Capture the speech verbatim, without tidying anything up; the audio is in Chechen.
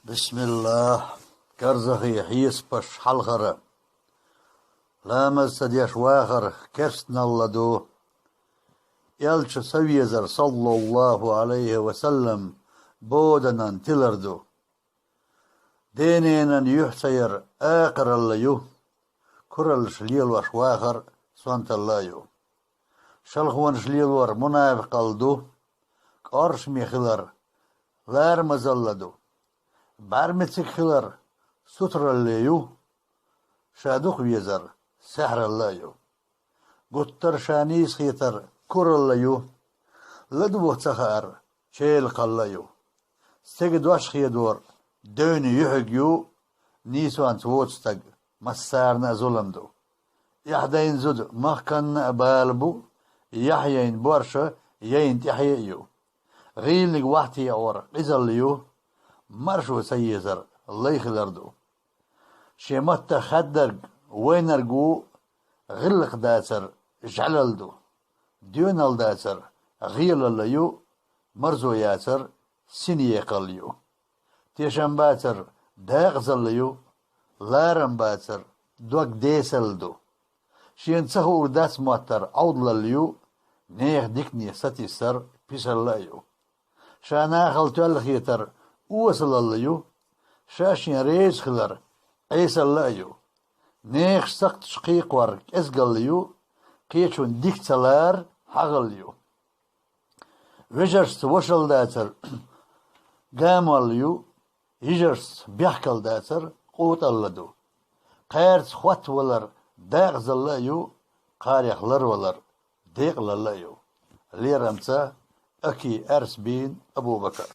Бисмиллах. Карзахий хьесапаш хьалхара. Ламаз ца деш вахар керстаналла ду. Элча ца везар, саллаллаху алейхи ва саллам, боданан тилар ду. Дененан юьхь ца яр акхаралла ю. Кураллаш лелош вахар сонталла ю. Шалхонаш лелор мунафикъалла ду. Кӏоршаме хилар ларамазалла ду. Бӏармециг хилар сутаралле ю. Ша дукха везар сехьралла ю. Гуттар ша нийса хетар куралла ю. Ладувгӏа ца хаар челакхалла ю. Стеган дош хедор девна юьхьиг ю. Нийсонца воцу стаг массарна а зулам ду. Эхь дайна зуда махканна а бала бу, яхь яйна борша яйна тӏаьхье а ю. ГӀийланиг вахьте Ӏор къизалла ю, маршо ца езар лай хилар ду. Шен маттах хаьддарг вайнарг ву, гӀиллакх дацар жӀаьлал ду. Доьналла дацар гӀелалла ю, марзо яцар синекхалла ю. Тешам бацар декъазалла ю, ларам бацар дог десалла ду. Шена ца хуур дац моттар Ӏовдалалла ю, нехан дикане сатийсар писалла а ю. Ша нахал тоьлла хетар осалалла ю, ша шен реза хилар Ӏесалла а ю. Нехан сакхташ кхайкхор кӀезгалла ю, кхечун дика ца лар хьагӀалла ю. Вежаршца вошалла дацар гамолла ю, йижаршца бехкалла дацар къотӀалла ду. Кхаьрца хоттавалар декъазалла а ю, кхарех ларвалар декъалалла а ю. Лерамца Аки Арсбин Абу-Бакар.